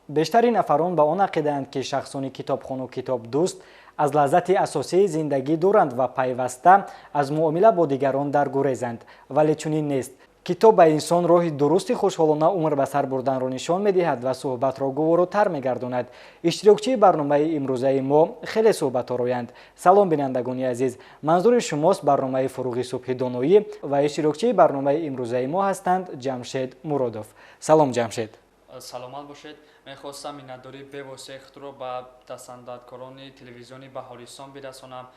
Бештари нафарон ба он ақидаанд, ки шахсони китобхону китобдӯст аз лаззати асосии зиндагӣ дуранд ва пайваста аз муомила бо дигарон даргурезанд. Вале чунин нест. Китоб ба инсон роҳи дурусти хушҳолона умр ба сар бурданро нишон медиҳад ва суҳбатро гуворотар мегардонад. Иштирокчии барномаи имрӯзаи мо хеле суҳбатороянд. Салом, бинандагони азиз, манзури шумост барномаи «Фуруғи субҳи доноӣ» ва иштирокчии барномаи имрӯзаи мо ҳастанд Ҷамшед Муродов. Салом, Ҷамшед. Саломат бошед. Мехостам миннатдории бевоситаи худро ба дастандаркорони телевизиони Баҳористон бирасонам,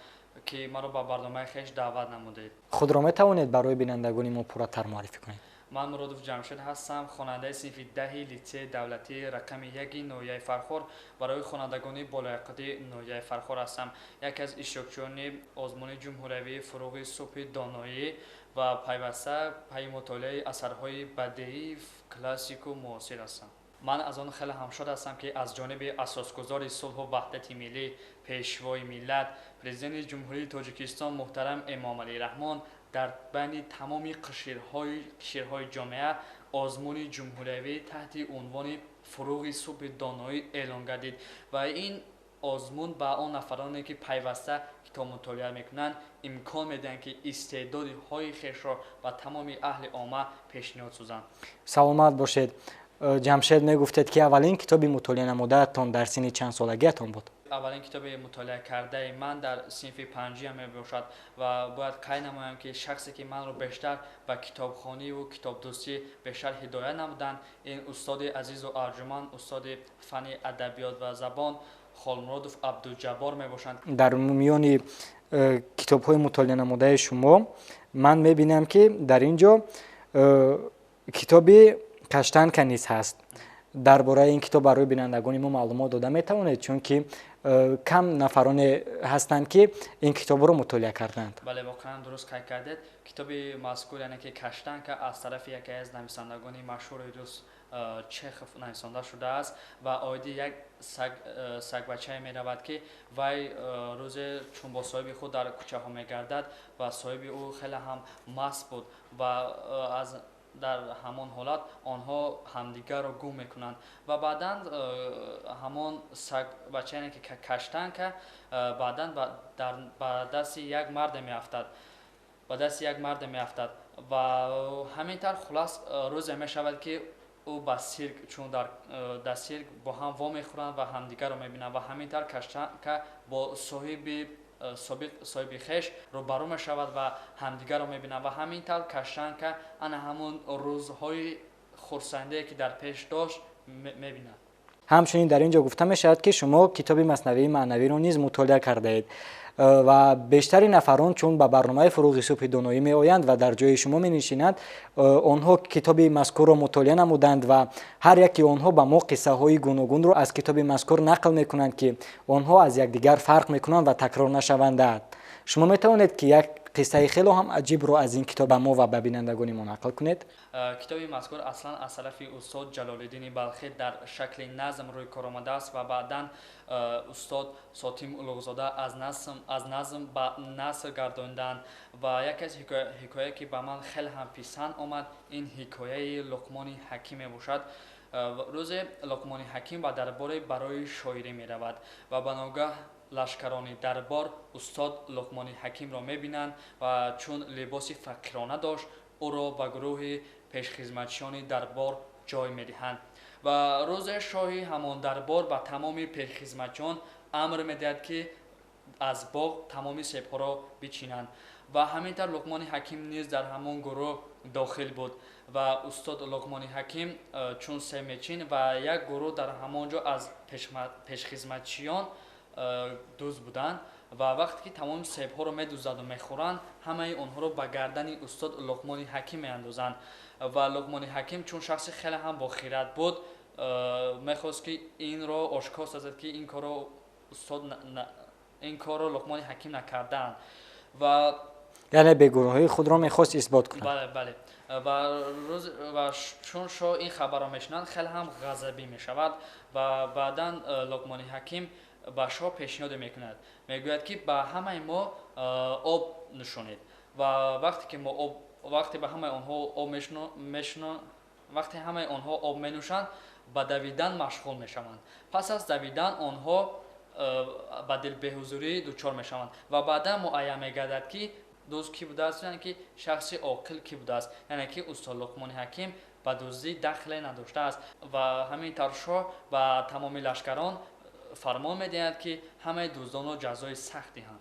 ки маро ба барномаи хеш даъват намудед. Худро метавонед барои бинандагони мо пурратар муаррифӣ кунед? Ман Муродов Ҷамшед ҳастам, хонандаи синфи 10-и литсеи давлатии рақами 1-и ноҳияи Фархор барои хонандагони болаёқати ноҳияи Фархор ҳастам, яке аз иштирокчиёни озмуни ҷумҳуриявии «Фуруғи субҳи доноӣ» ва пайваста пайи мутолиаи асарҳои бадеии классику муосир ҳастам. Ман аз он хеле ҳам шод ҳастам, ки аз ҷониби асосгузори сулҳу ваҳдати миллӣ, Пешвои миллат, Президенти Ҷумҳурии Тоҷикистон муҳтарам Эмомалӣ Раҳмон дар байни тамоми қишрҳои ҷомеа озмуни ҷумҳуриявӣ таҳти унвони «Фуруғи субҳи доноӣ» эълон гардид ва ин озмун ба он нафароне, ки пайваста китоб мутолиа мекунанд, имкон медиҳанд, ки истеъдодҳои хешро ба тамоми аҳли омма пешниҳод созанд. Саломат бошед. Ҷамшед, мегуфтед, ки аввалин китоби мутолиа намудаатон дар синни чанд солагиатон буд? Аввалин китоби мутолиа кардаи ман дар синфи панҷиам мебошад ва бояд қайд намоям, ки шахсе, ки манро бештар ба китобхониву китобдӯстӣ бештар ҳидоят намуданд, ин устоди азизу арҷуманд, устоди фанни адабиёт ва забон Холмуродов Абдуҷаббор мебошанд. Дар миёни китобҳои мутолиа намудаи шумо ман мебинам, ки дар ин ҷо китоби «Каштанка» низ ҳаст. Дар бораи ин китоб барои бинандагони мо маълумот дода метавонед, чунки кам нафароне ҳастанд, ки ин китобро мутолиа карданд? Бале, воқеан дуруст қайд кардед. Китоби мазкур, яъне ки «Каштанка», аз тарафи яке аз нависандагони машҳури рус Чехов нависонда шудааст ва оиди як сагбачае меравад, ки вай рӯзе чун бо соҳиби худ дар кӯчаҳо мегардад ва соҳиби ӯ хеле ҳам маст буд ва аз дар ҳамон ҳолат онҳо ҳамдигарро гум мекунанд ва баъдан ҳамон сагбача, яъне ки Каштанка, баъдан ба дасти як марде меафтад, ба дасти як марде меафтад ва ҳамин тавр, хулас, рӯзе мешавад, ки ӯ ба сирк, чун дар сирк бо ҳам вомехӯранд ва ҳамдигарро мебинанд ва ҳамин тавр Каштанка бо соҳиби собиқ соҳиби хеш рӯбарӯ мешавад ва ҳамдигарро мебинанд ва ҳамин тавр Каштанка ана ҳамон рӯзҳои хурсандие, ки дар пеш дошт, мебинад. Ҳамчунин дар ин ҷо гуфта мешавад, ки шумо китоби «Маснавии маънавиро» низ мутолиа кардаед ва бештари нафарон, чун ба барномаи «Фуруғи субҳи доноӣ» меоянд ва дар ҷои шумо менишинанд, онҳо китоби мазкурро мутолиа намуданд ва ҳар яки онҳо ба мо қиссаҳои гуногунро аз китоби мазкур нақл мекунанд, ки онҳо аз якдигар фарқ мекунанд ва такрор нашавандаанд. Шумо метавонед, ки як қиссаи хело ҳам аҷибро аз ин китоб ба мо ва ба бинандагони мо нақл кунед? Китоби мазкур аслан аз тарафи устод Ҷалолиддини Балхӣ дар шакли назм рӯи кор омадааст ва баъдан устод Сотим Улуғзода аз назм ба наср гардонданд ва яке аз ҳикояе, ки ба ман хеле ҳам писанд омад, ин ҳикояи Луқмони ҳаким мебошад. Рӯзе Луқмони ҳаким ба дарборе барои шоирӣ меравад ва ба ногаҳ лашкарони дарбор устод Луқмони ҳакимро мебинанд ва чун либоси фақирона дошт, ӯро ба гурӯҳи пешхизматчиёни дарбор ҷой медиҳанд. Ва рӯзе шоҳи ҳамон дарбор ба тамоми пешхизматчиён амр медиҳад, ки аз боғ тамоми себҳоро бичинанд ва ҳамин тавр Луқмони ҳаким низ дар ҳамон гурӯҳ дохил буд. Ва устод Луқмони ҳаким чун себ мечин ва як гурӯҳ дар ҳамон ҷо аз пешхизматчиён дузд буданд ва вақте ки тамоми себҳоро медуздаду мехӯранд, ҳамаи онҳоро ба гардани устод Луқмони ҳаким меандозанд. Ва Луқмони ҳаким, чун шахси хеле ҳам бохират буд, мехост, ки инро ошкор созад, ки ин корро устод, ин корро Луқмони ҳаким накардаанд ва Яъне бегуноҳии худро мехост исбот кунад. Бале. Ва рӯз ва чун шоҳ ин хабарро мешунавад, хеле ҳам ғазабӣ мешавад ва баъдан Луқмони ҳаким ба шоҳ пешниҳоде мекунад, мегӯяд, ки ба ҳамаи мо об нӯшонед. Ва вақте ки мо об, вақте ба ҳамаи онҳо об мешно, вақте ҳамаи онҳо об менӯшанд. Ба давидан машғул мешаванд. Пас аз давидан онҳо ба дилбеҳузурӣ дучор мешаванд ва баъдан муайян мегардад, ки дузд кӣ будааст, яъне ки шахси оқил кӣ будааст, яъне ки устод Луқмони Ҳаким ба дуздӣ дахле надоштааст. Ва ҳамин тавр шоҳ ба тамоми лашкарон фармон медиҳад, ки ҳамаи дуздонро ҷазои сахт диҳанд.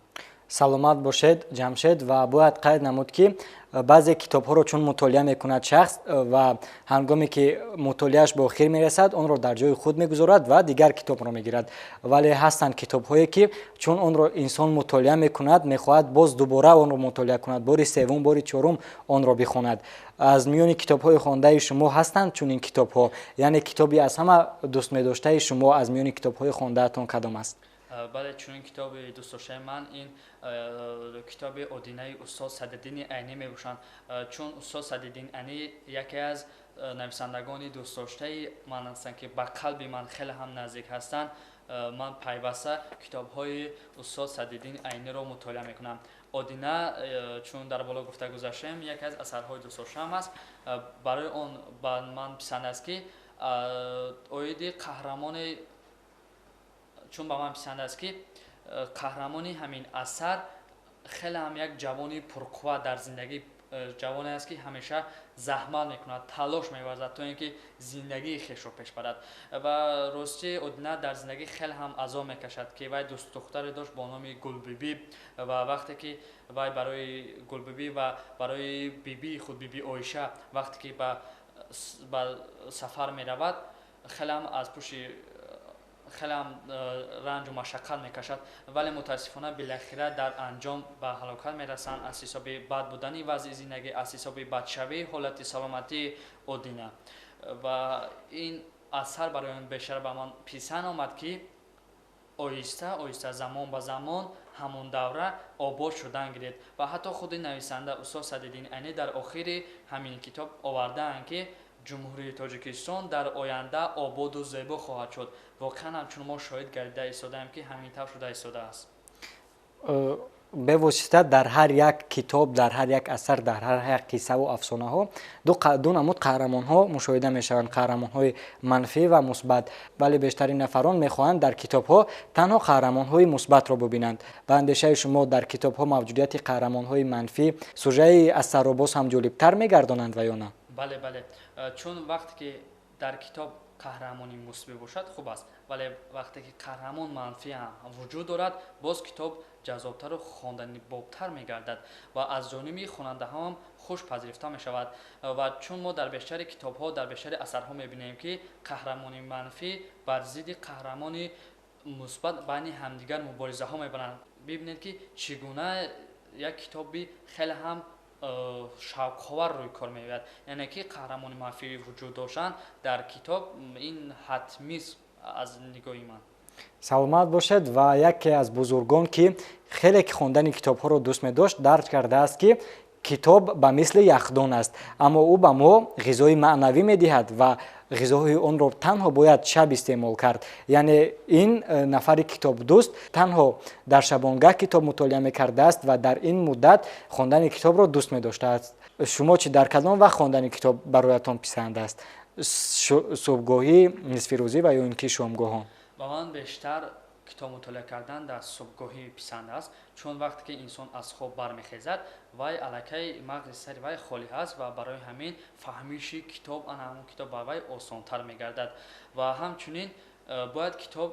Саломат бошед, Ҷамшед. Ва бояд қайд намуд, ки баъзе китобҳоро чун мутолиа мекунад шахс ва ҳангоме ки мутолиааш ба охир мерасад, онро дар ҷои худ мегузорад ва дигар китобро мегирад. Вале ҳастанд китобҳое, ки чун онро инсон мутолиа мекунад, мехоҳад боз дубора онро мутолиа кунад, бори севум, бори чорум онро бихонад. Аз миёни китобҳои хондаи шумо ҳастанд чунин китобҳо? Яъне китоби аз ҳама дӯстмедоштаи шумо аз миёни китобҳои хондаатон кадом аст? Бале, чунин китоби дӯстдоштаи ман ин китоби Одинаи устод Садриддини Айнӣ мебошанд, чун устод Садриддин Айнӣ яке аз нависандагони дӯстдоштаи ман ҳастанд, ки ба қалби ман хеле ҳам наздик ҳастанд. Ман пайваста китобҳои устод Садриддини Айниро мутолиа мекунам. Одина, чун дар боло гуфта гузаштем, яке аз асарҳои дӯстдоштаам аст. Барои он ба ман писанд аст, ки оиди қаҳрамони, чун ба ман писанд аст, ки қаҳрамони ҳамин асар хеле ҳам як ҷавони пурқувват дар зиндагӣ, ҷавоне аст, ки ҳамеша заҳмат мекунад, талош меварзад, то ин ки зиндагии хешро пеш барад. Ва ростӣ, Одина дар зиндагӣ хеле ҳам азоб мекашад, ки вай дӯстдухтаре дошт бо номи Гулбибӣ. Ва вақте ки вай барои Гулбибӣ ва барои бибии худ, биби Оиша, вақте ки ба сафар меравад, хеле ҳам аз пушти хеле ҳам ранҷу машаққат мекашад, вале мутаассифона билахира дар анҷом ба ҳалокат мерасанд аз ҳисоби бад будани вазъи зиндагӣ, аз ҳисоби бадшавии ҳолати саломатии Одина. Ва ин асар барои он бештар ба ман писанд омад, ки оҳиста оҳиста, замон ба замон ҳамон давра обод шудан гирифт. Ва ҳатто худи нависанда устод Садриддини Айнӣ дар охири ҳамин китоб овардаанд, ки Ҷумҳурии Тоҷикистон дар оянда ободу зебо хоҳад шуд. Воқеан ҳам, чун мо шоҳид гардида истодаем, ки ҳамин тавр шуда истодааст. Бевосита дар ҳар як китоб, дар ҳар як асар, дар ҳар як қиссаву афсонаҳо ду намуд қаҳрамонҳо мушоҳида мешаванд: қаҳрамонҳои манфӣ ва мусбат. Вале бештари нафарон мехоҳанд дар китобҳо танҳо қаҳрамонҳои мусбатро бубинанд. Ба андешаи шумо, дар китобҳо мавҷудияти қаҳрамонҳои манфӣ сужаи асарро боз ҳам ҷолибтар мегардонанд ва ё на? Бале, чун вақте ки дар китоб қаҳрамони мусбӣ бошад, хуб аст, вале вақте ки қаҳрамон манфӣ ҳам вуҷуд дорад, боз китоб ҷаззобтару хонданибобтар мегардад ва аз ҷониби хонандаҳоам хуш пазируфта мешавад. Ва чун мо дар бештари китобҳо, дар бештари асарҳо мебинем, ки қаҳрамони манфӣ бар зидди қаҳрамони мусбат байни ҳамдигар муборизаҳо мебаранд. Бибинед, ки чӣ гуна як китоби хеле ҳам шавқовар рӯй кор меояд. Яъне ки қаҳрамони манфӣ вуҷуд доштан дар китоб ин ҳатмист аз нигоҳи ман. Саломат бошед. Ва яке аз бузургон, ки хеле ки хондани китобҳоро дӯст медошт, дарҷ кардааст, ки китоб ба мисли яхдон аст, аммо ӯ ба мо ғизои маънавӣ медиҳад ва ғизоҳои онро танҳо бояд шаб истеъмол кард. Яъне ин нафари китобдӯст танҳо дар шабонгаҳ китоб мутолиа мекардааст ва дар ин муддат хондани китобро дӯст медоштааст. Шумо чӣ, дар кадом вақт хондани китоб бароятон писанд аст: субҳгоҳӣ, нисфирӯзӣ ва ё ин ки шомгоҳон? Ба ман бештар китоб мутолиа кардан дар субҳгоҳӣ писанд аст, чун вақте ки инсон аз хоб бармехезад, вай аллакай мағзи сари вай холӣ ҳаст ва барои ҳамин фаҳмиши китоб, ана ҳамон китоб ба вай осонтар мегардад. Ва ҳамчунин бояд китоб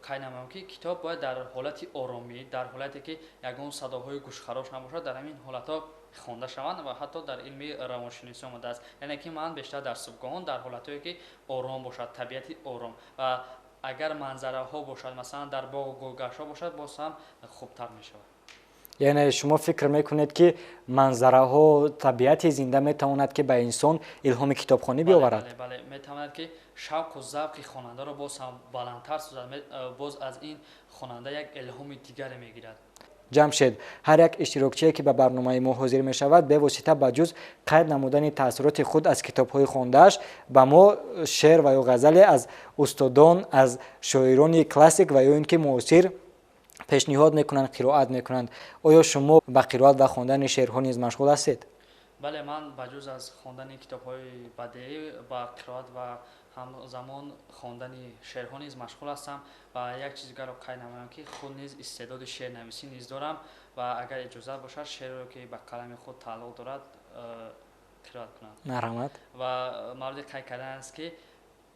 қайд намоям, ки китоб бояд дар ҳолати оромӣ, дар ҳолате ки ягон садоҳои гӯшхарош набошад, дар ҳамин ҳолатҳо хонда шаванд. Ва ҳатто дар илми равоншиносӣ омадааст. Яъне ки ман бештар дар субҳгоҳон, дар ҳолатҳое ки ором бошад, табиати ором ва агар манзараҳо бошад, масалан дар боғу гулгаштҳо бошад, боз ҳам хубтар мешавад. Яъне шумо фикр мекунед, ки манзараҳо, табиати зинда метавонад, ки ба инсон илҳоми китобхонӣ биёварад? Бале, метавонад, ки шавқу завқи хонандаро боз ҳам баландтар созад, боз аз ин хонанда як илҳоми дигаре мегирад. Ҷамшед, ҳар як иштирокчие, ки ба барномаи мо ҳозир мешавад, бевосита ба ҷуз қайд намудани таассуроти худ аз китобҳои хондааш, ба мо шеър ва ё ғазале аз устодон, аз шоирони классик ва ё ин ки муосир пешниҳод мекунанд, қироат мекунанд. Оё шумо ба қироат ва хондани шеърҳо низ машғул ҳастед? Бале, ман ба ҷуз аз хондани китобҳои бадеӣ ба қироат ва ҳамзамон хондани шеърҳо низ машғул ҳастам ва як чиз дигарро қайд намоям, ки худ низ истеъдоди шеърнависӣ низ дорам ва агар иҷозат бошад, шеъреро, ки ба қалами худ тааллуқ дорад, қироат кунам. Марҳамат. Ва мавриди қайд кардан аст, ки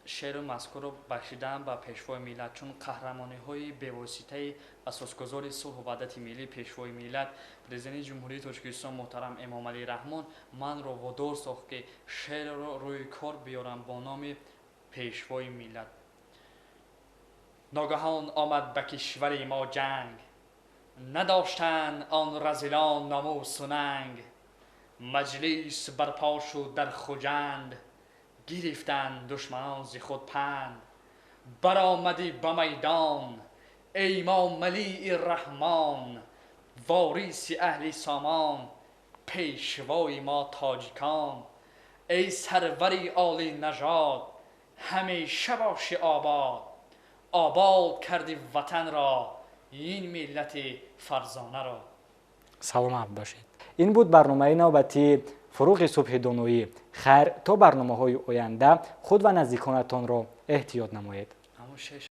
шеъри мазкурро бахшидаам ба Пешвои миллат, чун қаҳрамониҳои бевоситаи асосгузори сулҳу ваҳдати миллӣ, Пешвои миллат, Президенти Ҷумҳурии Тоҷикистон муҳтарам Эмомалӣ Раҳмон манро водор сохт, ки шеърро рӯи кор биёрам бо номи Пешвои миллат. Ногаҳон омад ба кишвари мо ҷанг, надоштанд он разилон номусу нанг. Маҷлис барпо шуд дар Хуҷанд, гирифтанд душманон зи худ панд. Баромадӣ ба майдон, эй Эмомалии Раҳмон, вориси аҳли сомон, пешвои мо тоҷикон. Эй сарвари олинажод, ҳамеша бошӣ обод. Обод кардӣ ватанро, ин миллати фарзонаро. Саломат бошед. Ин буд барномаи навбатии «Фурӯғи субҳи доноӣ». Хайр, то барномаҳои оянда худ ва наздиконатонро эҳтиёт намоед. Ҳамун шеър.